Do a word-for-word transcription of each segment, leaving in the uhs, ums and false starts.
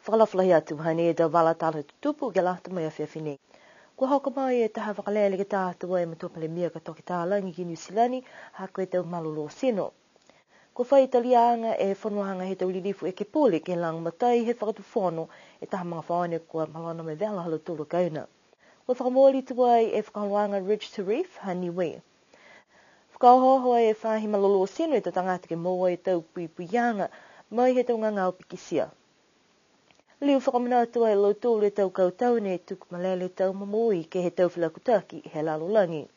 Fakaalofa lahi atu, hanei e tau vala tala tutupu ke lata mo e afiafi nei. Kua hoko mai e taha vakalele ke tā atu ai e matua Palemia ka toke talagi ki Niu Silani, ha ko e tau malolō tino. Kua fai taliaga e fonoaga he tau lilifu ekepule ke lagomatai he fakatufono e taha magafaoa ne kua malona mo e vela ha lautolu a kaina. Kua fakamooli tuai e fakaholoaga Ridge to Reef ha Niue. Fakaohooho e faahi malolō tino e tau tagata ke moua e tau puipuiaga mai he tau gagao pikitia. Liu fakamanatu ai e lautolu e tau kautau ne tuku malele e tau momoui ke he tau felakutaki he lalolagi.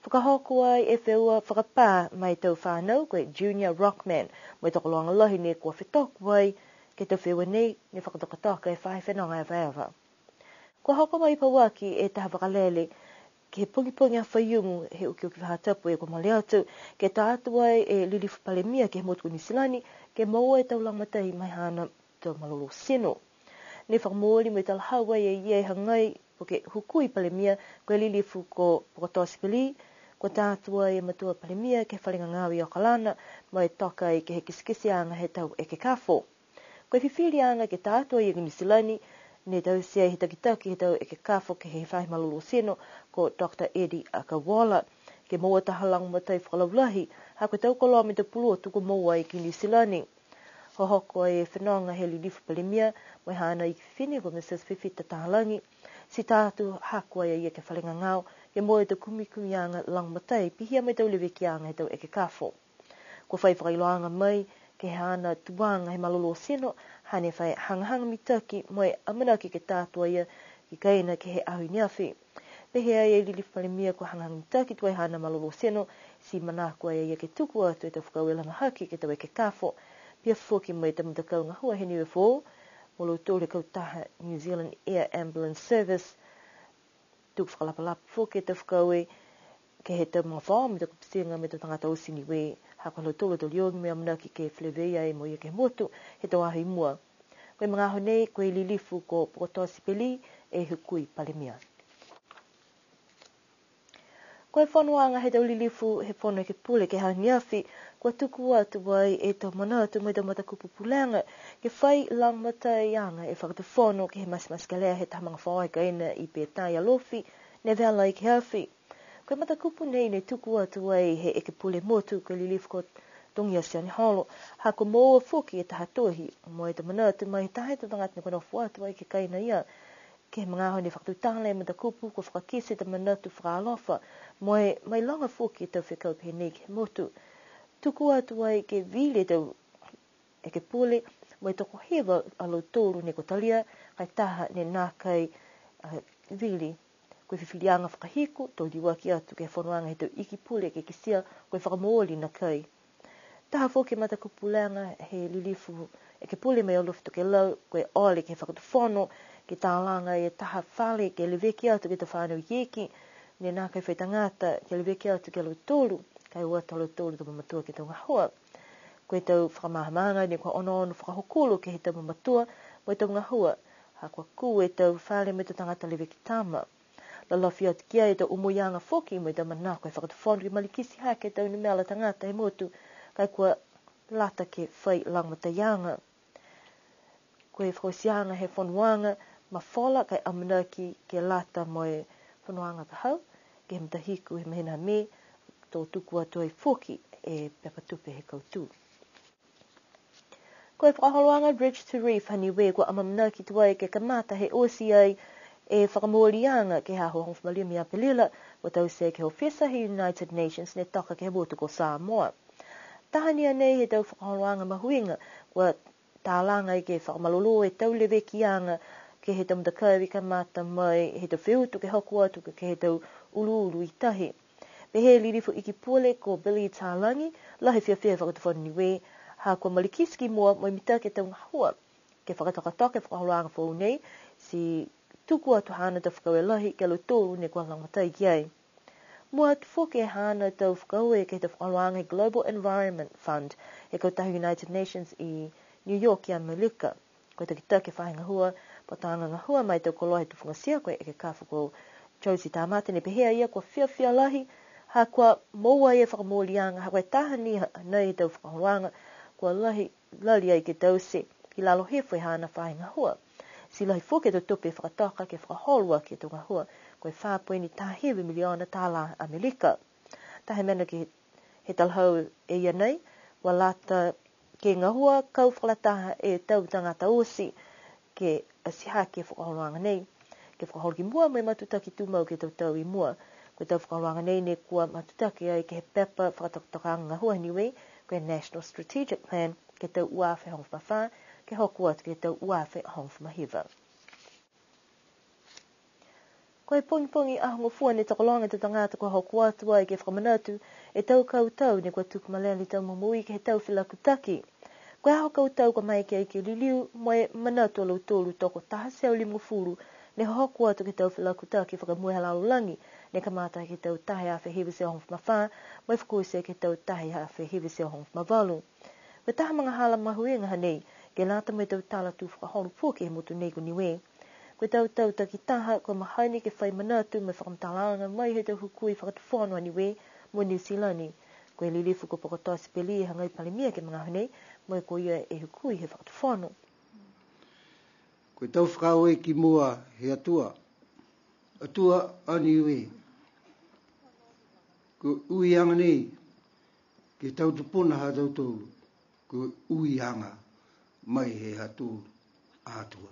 Fakahoko ai e feua fakapā ma e tau fanau ko e Junior Rockman, mo e tokologa lahi ne kua fetoko ai ke he tau feua nei ne fakatokatoka e faahi fenoga evaeva. Kua hoko mai pauaki e taha vakalele ke he pogipogi a Faiumu he okioki faahi tapu e kua mole atu, ke tā atu ai e lilifu Palemia ke he motu ko Niu Silani, ke moua e tau lagomatai ma e haana tau malolō tino. Ne fakamooli mo e talahau ai e ia e hagai po ke hukui Palemia ko e lilifu ko Pokotoa Sipeli, kua tā atu ai e matua Palemia ke he fale gagao i Okalana, mo e toka ai ke he kitekiteaga he tau ekekafo. Ko e fifiliaga ke tā atu ai ki Niu Silani, ne taute ai he takitaki he tau ekekafo ke he faahi malolō tino ko Doctor Eddie Akauola, ke moua taha lagomatai fakalaulahi, ha ko e tau koloa mo e tau pulotu kua moua ai ki Niu Silani. Hohoko ai e fenoga he lilifu Palemia mo e haana iki fifine ko Mrs Fifita Talagi, ti tā atu hako ai a ia ke he fale gagao, ke moua e tau kumikumiaga lagomatai, pihia mo e tau levekiaga he tau ekekafo. Kua fai fakailoaga mai ke he haana tuaga he malolō tino, hane fai hagahaga mitaki mo e amanaki ke tā atu a ia ki kaina ke he aho i neafi. Pehē ai e lilifu Palemia kua hagahaga mitaki tuai haana malolō tino, ti manako ai a ia ke tuku atu e tau fakaaue laga haki ke he tau ekekafo. Pihia foki mo e tau matakau gahua he Niue Foou, mo lautolu he kautaha New Zealand Air Ambulance Service. Tuku fakalapalapa foki e tau fakaaue ke he tau magafaoa mo e tau kapitiga mo e tau tagata oti Niue, ha ko lautolu a tau liogi mo e amanaki ke feleveia ai mo ia ke he motu he tau aho i mua. Ko e magaaho nei, ko e lilifu ko Pokotoa Sipeli e hukui Palemia. Ko e fonoaga he tau lilifu he Fono Ekepule ke he aho i neafi, kua tuku atu ai e tau manatu mo e tau matakupu pulega ke fai lagomataiaga e Fakatufono ke he matematekelea he taha magafaoa he kaina i Peta i Alofi, ne vela ai ke he afi. Ko e matakupu nei ne tuku atu ai he Ekepule Motu ko e lilifu ko Togia Sioneholo, ha kua moua foki e taha tohi mo e tau manatu mai he taha he tau tagata ne kua nofo atu ai ke kaina ia. Ke he magaaho ne fakatutala e matakupu, kua fakakite e tau manatu fakaalofa mo e mailoga foki e tau fekau pehē nei ke he motu. Tuku atu ai ke vili e tau ekepule mo e tokohiva a lautolu ne kua talia, ka e taha ne nākai, a, vili. Ko e fifiliaga fakahiku, to liuaki atu ke he fonoaga he tau iki pule ke kitia ko e fakamooli nākai. Taha foki e matakupu pulega he lilifu Ekepule mai Alofi Tokelau, ko e ole ke he Fakatufono ke talaga e taha fale ke leveki atu ke he tau fanau ikiiki, ne nākai fai tagata ke leveki atu ki a lautolu, ka e o atu a lautolu tau mamatua ke he tau gahua. Ko e tau fakamaamaaga ne kua onoono fakahokulo ke he tau mamatua mo e tau gahua, ha kua kū e tau fale mo e tau tagata leveki tama. Lalafi atu ki ai e tau omoiaga foki mo e tau manako he Fakatufono ke malikiti hake e tau numela tagata he motu, ka e kua lata ke fai lagomataiaga. Ko e fakaotiaga he fonoaga mafola ka e amanaki ke lata mo e fonoaga ka hau, ke he matahiku he mahina Me, to tuku atu ai foki e pepa tupe he kautū. Ko e fakaholoaga Bridge to Reef ha Niue kua amaamanaki tuai ke kamata he oti ai e fakamooliaga ke he aho hogofulu ma lima ia Apelila, kua taute ke he ofisa he United Nations ne toka ke he motu ko Samoa. Taha ni a nei he tau fakaholoaga mahuiga, kua talaga ai ke fakamalolō e tau levekiaga ke he tau matakavi kamata mai he tau feutu ke hoko atu ke he tau uluulu i tahi. Pehē e lilifu iki pule ko Billy Talagi, lahi e fiafia he Fakatufono Niue, ha kua malikiti ki mua mo e mitaki e tau gahua ke fakatokatoka e fakaholoaga foou nei, ti tuku atu haana tau fakaaue lahi ki a lautolu ne kua lagomatai ki ai. Mua atu foki e haana tau fakaaue ke he tau fakaholoaga he Global Environment Fund he kautaha United Nations i New York i Amelika. Ko e takitaki he faahi gahua, putoaga gahua ma e tau koloa he tufugatia, ko e ekekafo ko Josie Tamate, ne pehē a ia kua fiafia lahi ha kua moua e fakamooliaga, ha ko e taha ni a nei he tau fakaholoaga kua lahi lali ai ke taute. ki lalo hifo e haana faahi gahua. Ti lahi foki e tau tupe fakatoka ke fakaholo aki e tau gahua, ko e fā poini taha hiva miliona tālā Amelika. Taha e mena ke he talahau e ia nei, kua lata ke gahua kau fakalataha e tau tagata oti ke atihake e fakaholoaga nei. Ke fakaholo ki mua mo e matutaki tumau ke he tau tau i mua. Ko e tau fakaholoaga nei ne kua matutaki ai ke he pepa fakatokatokaaga gahua ha Niue, ko e National Strategic Plan, ke he tau ua afe hogofulu ma fā, ke hoko atu ke he tau ua afe hogofulu ma hiva. Ko e pogipogi Aho Gofua ne tokologa e tau tagata kua hoko atu ai ke fakamanatu e tau kautau ne kua tuku malele e tau momoui ke he tau felakutaki. Ko e aho kautau kua maeke ai ke liliu mo e manatu a lautolu tokotaha e teau limagofulu ne hohoko atu ke he tau felakutaki fakamua he lalolagi, ne kamata ke he tau taha e afe hiva e teau hogofulu ma fā, mo e fakaoti ke he tau taha e afe hiva e teau hogofulu ma valu. Ko e taha magahala mahuiga hanei, ke lata mo e tau tala tū fakaholo foki he motu nei ko Niue. Ko e tau tau takitaha, kua mahani ke fai manatu mo e fakamatalaaga mai he tau hukui fakatufono a Niue mo Niu Silani. Ko e lilifu ko Pokotoa Sipeli e hagai Palemia ke he magaaho nei, mo e ko ia e hukui he fakatufono. Ko e tau fakaaue ki mua he Atua, Atua a Niue. Ko e uiaga nei, ke he tau tupuna ha tautolu, ko e uiaga mai he ha tautolu a Atua.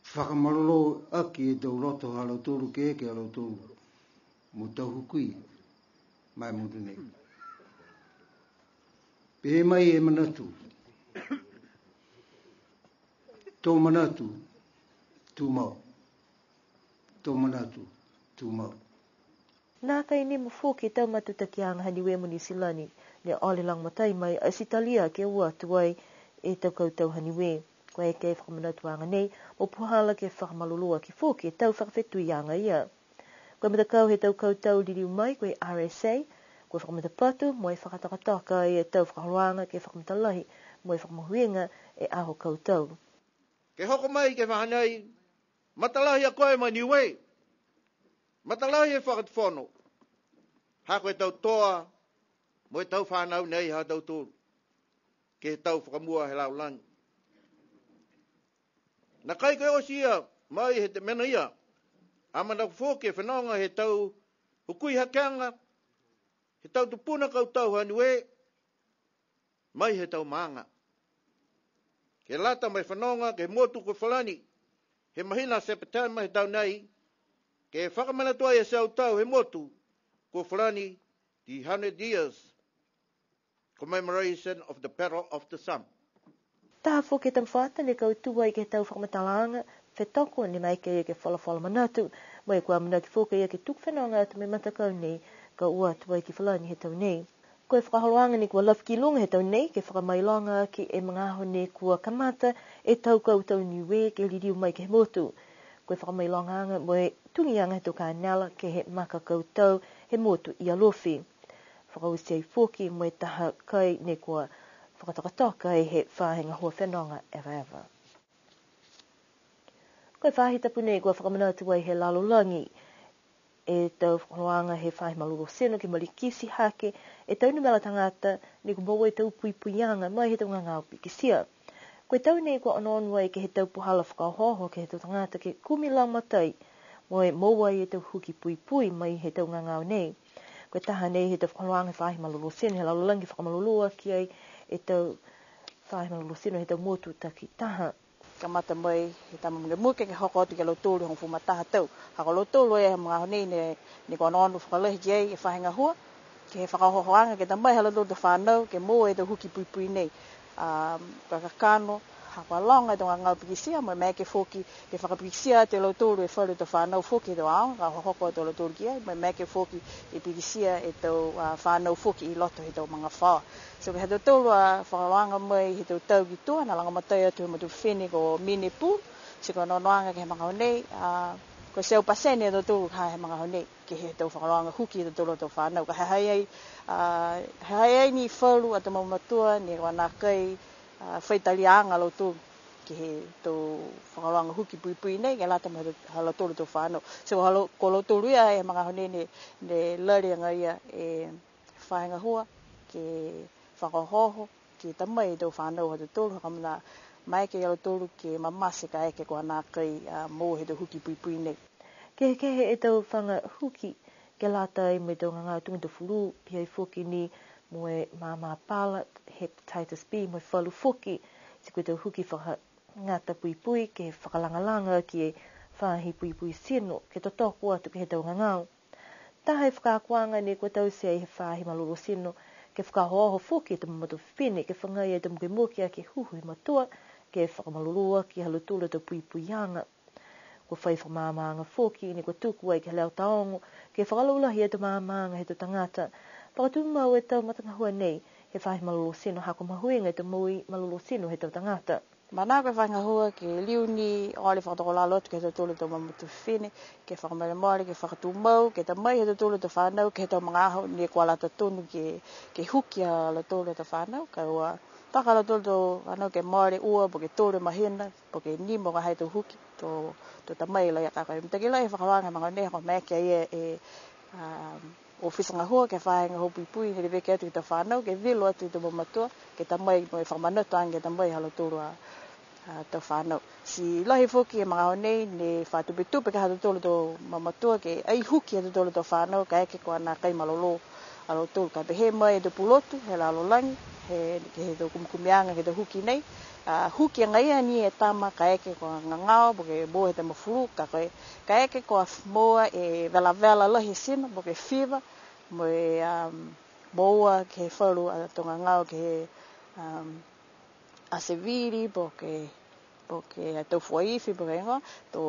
Fakamalolō aki e tau loto ha lautolu ke eke a lautolu mo e tau hukui ma e motu nei. Pehē mai e manatu, tō manatu, tumau. Tō manatu, tumau. Nākai nimo foki e tau matutakiaga ha Niue mo Niu Silani, ne ole lagomatai mai Ausetalia ke o atu ai e tau kautau ha Niue. Kua eke e fakamanatuaga nei mo puhala ke fakamalolō aki foki e tau fakafetuiaga ia. Ko e matakau he tau kautau liliu mai ko e R S A, kua fakamatapatu mo e fakatokatoka e tau fakaholoaga ke fakamatalahi mo e fakamahuiga e aho kautau. Ke hoko mai ke he vahā nei, matalahi a koe ma Niue. Matalahi e fakatufono. Ha ko e tau toa mo e tau fānau nei ha tautolu ke he tau fakamua he lalolagi. Nākai ko e oti ia mai he tau mena ia, amanaki foki ke fenoga he tau hukui hakeaga, he tau tupuna kautau ha Niue, mai he tau maaga. Ke lata mo e fenoga ke he motu ko Falani, he mahina Sepetema he tau nei, ke fakamanatu ai e teau tau he motu ko Falani, the hundred years commemoration of the Battle of the Somme. Taha foki e tau fuata ne kautū ai ke he tau fakamatalaaga fetoko ne maeke ia ke folafola manatu, mo e kua amanaki foki a ia ke tuku fenoga atu mo e matakau nei, ka o atu ai ki Falani he tau nei. Ko e fakaholoaga ne kua lafi ki luga he tau nei, ke fakamailoga aki e magaaho ne kua kamata e tau kautau Niue ke liliu mai ke he motu. Ko e fakamailogaaga mo e tugiaga he tau kanela ke he maka kautau he motu i Alofi. Fakaoti ai foki mo e taha kai ne kua fakatokatoka ai he faahi gahua fenoga evaeva. Ko e faahi tapu nei kua fakamanatu ai he lalolagi e tau fakaholoaga he faahi malolō tino ke malikiti hake e tau numela tagata ne kua moua e tau puipuiaga mai he tau gagao pikitia. Ko e tau nei kua onoono ai ke he tau puhala fakaohooho ke he tau tagata ke kumi lagomatai mo e moua ai e tau huki puipui mai he tau gagao nei. Ko e taha nei he tau fakaholoaga he faahi malolō tino he lalolagi fakamalolō aki ai e tau faahi malolō tino he tau motu takitaha. Kamata mai he tama mukemuke ke hoko atu ki a lautolu e hogofulu ma taha tau. Ha ko lautolu e he magaaho nei ne, ne kua onoono fakalahi ki ai e faahi gahua, ke he fakaohoohoaga ke ta mai ha lautolu a tau fanau, ke moua e tau huki puipui nei. A, kua kakano, ha kua loga e tau gagao pikitia, mo e maeke foki ke fakapikitia atu e lautolu e falu tau fanau foki he tau aoga, ka hohoko atu a lautolu ki ai, mo e maeke foki ke pikitia e tau, a, fanau foki i loto he tau magafaoa. So, ko e ha tautolu a fakaholoaga mai he tau tau ki tua, ne lagomatai atu he matua fifine ko Mine Pulu, ti ko e onoonoaga ke he magaaho nei, a, ko e teau pasene a tautolu ka he magaaho nei, ke he tau fakaholoaga huki a tautolu a tau fanau. Ka ha ha i ai, a, ha ha i ai ni falu a tau mamatua, ne kua nākai, a, fai taliaga a lautolu, ke he tau fakaholoaga huki puipui nei, ke lata mo e ha lautolu a tau fanau. So, ko ha lau-, ko lautolu ia he magaaho nei, ne, ne lali agaia e faahi gahua, ke fakaohooho, Ke tamai e tau fanau ha tautolu, ha ko e mena maeke ia lautolu ke mamate kaeke kua nākai, a, moua he tau huki puipui nei. Kehekehe e tau faga huki ke lata ai mo e tau gagao tuga e tau fulū, pihia foki ni mo e māmā pala, hepatitis B, mo e falu foki. Ti ko e tau huki fakagata puipui ke fakalagalaga ke he faahi puipui tino, ke totoko atu ke he tau gagao. Taha e fakaakoaga nei kua taute ai he faahi malolō tino, ke fakaohooho foki e tau mamatua fifine, ke fagai e tau mukemuke aki e huhu he matua, ke fakamalolō aki ha lautolu a tau puipuiaga. Kua fai fakamaamaaga foki ne kua tuku ai ke he leo taogo, ke fakalaulahi e tau maamaaga he tau tagata. Fakatumau e tau matagahua nei he faahi malolō tino, ha kua mahuiga e tau moui malolō tino he tau tagata. Manako e faahi gahua ke liu ni ole fakatokolalo atu ke he ha tautolu a tau mamatua fifine, ke fakamolemole, ke fakatumau, ke tamai ha tautolu a tau fanau, ke he tau magaaho ne kua lata tonu ke, ke huki a lautolu a tau fanau, ka ua toka a lautolu a tau fanau ke mole ua, po ke tolu e mahina, po ke nimo ka ha e tau huki, to, to tamai laia. Ka ko e mitaki laia e fakaakoaga he magaaho nei, ha ko e maeke ia e, a, ofisa gahua ke he faahi gahua puipui, ne leveki atu ke he tau fanau, ke vilo atu ke he tau mamatua, ke tamai mo e fakamanatu age ke tamai ha lautolu a, a, tau fanau. Ti lahi foki e magaaho nei, ne fa tupetupe ke he ha tautolu a tau mamatua, ke ai huki ha tautolu a tau fanau, kaeke kua nākai malolō a lautolu. Ka pehē mai e tau pulotu he lalolagi, he, ke he tau kumikumiaga, ke he tau huki nei, a, huki agaia ni e tama kaeke kua gagao, po ke moua he tama fulū, ka ko e, kaeke kua moua e velavela lahi e tino, po ke fiva, mo e, um, moua ke he falu a tau gagao ke he, um, asevili, po ke, po ke a tau fuaifi, po ke gagao, to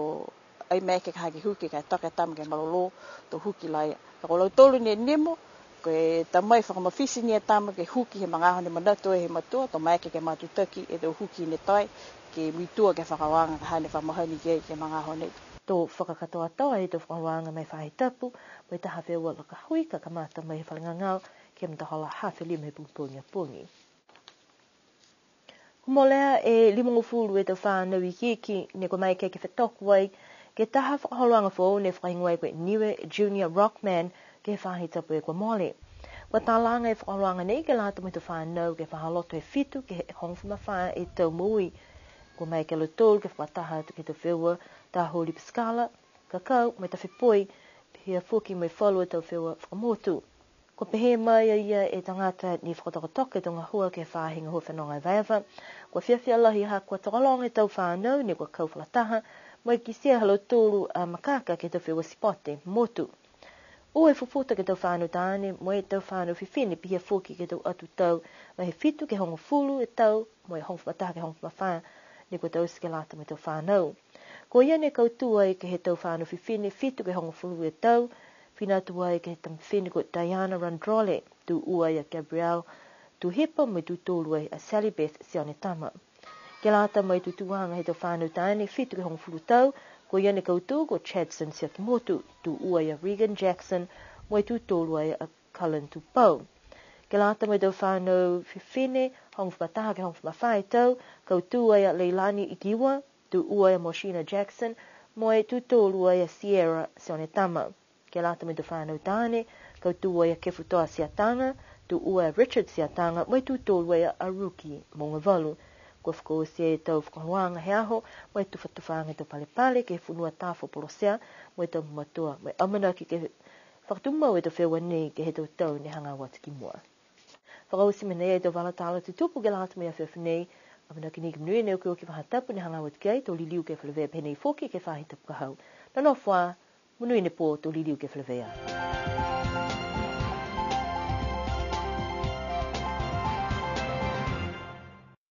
ai maeke ke hake huki, ka e toka e tama ke malolō, to huki laia. Ka ko lautolu ne nimo, ko e tamai fakamafiti ni e tama ke huki he magaaho ne manatu he matua, to maeke ke matutaki e tau huki ne toe, ke muitua ke he fakaakoaga ka hane fa mahani ke, ke he magaaho nei. To fakakatoatoa e tau fakaakoaga ma e faahi tapu, mo e taha feua laka hui ka kamata mai he fale gagao, ke he matahola hafa lima he pogipogi a pogi. Kua molea e limagofulu e tau fanau ikiiki, ne kua maeke ke fetoko ai ke he taha fakaholoaga foou ne fakahigoa ai ko e Niue Junior Rockman ke he faahi tapu kua mole. Kua talaga e fakaholoaga nei ke lata mo e tau fanau ke fakaholoaga he fitu ke he hogofulu ma fā e tau moui. Kua maeke a lautolu ke fakataha atu ke he tau feua taha holi pasikala, kakau, mo e tafe poi, pihia foki mo e falu a tau feua fakamotu. Kua pehē mai a ia e tagata ne fakatokatoka e tau gahua ke he faahi gahua fenoga evaeva, kua fiafia lahi ha kua tokologa e tau fanau ne kua kau fakalataha, mo e kitia ha lautolu a makaka ke he tau feua sipote motu. Ua e fufuta ke he tau fanau taane, mo e tau fanau fifine, pihia foki ke he tau atu tau, mai he fitu ke hogofulu e tau, mo e hogofulu ma taha ke hogofulu ma fā, ne kua taute ke lata mo e tau fanau. Ko ia ne kautū ai ke he tau fanau fifine fitu ke hogofulu e tau, fina atu ai ke he tama fifine ko Diana Randrole, tū ua ai a Gabrielle Tuhipa, mo e tū tolu ai a Sally Beth Sionetama. Ke lata mo e tutūaga he tau fanau taane fitu ke hogofulu tau, ko ia ne kautū ko Chadson Siakimotu, tū ua ai a Regan Jackson, mo e tū tolu ai a Cullen Tupou. Ke lata mo e tau fanau fifine, hogofulu ma taha ke hogofulu ma fā e tau, kautū ai a Leilani Ikiwa, tū ua ai a Moshina Jackson, mo e tū tolu ai a Sierra Sionetama. Ke lata mo e tau fanau taane, kautū ai a Kefutoa Siataga, tū ua ai a Richard Siataga, mo e tū tolu ai a Aruki Mougavalu. Kua fakaoti e tau fakaholoaga he aho, mo e tufatufaaga he tau palepale ke he fonua tafo polosea, mo e tau mamatua, mo e amanaki ke fakatumau e tau feua nei ke he tau tau ne hagaao atu ki mua. Fakaoti mena ia e tau vala tala tutupu ke lata mo e afiafi nei, amanaki ni ke monuina e okioki faahi tapu ne hagaao atu ki ai, to liliu ke feleveia pehē nei foki ke he faahi tapu ka hau. Nonofo ā, monuina e pō, to liliu ke feleveia.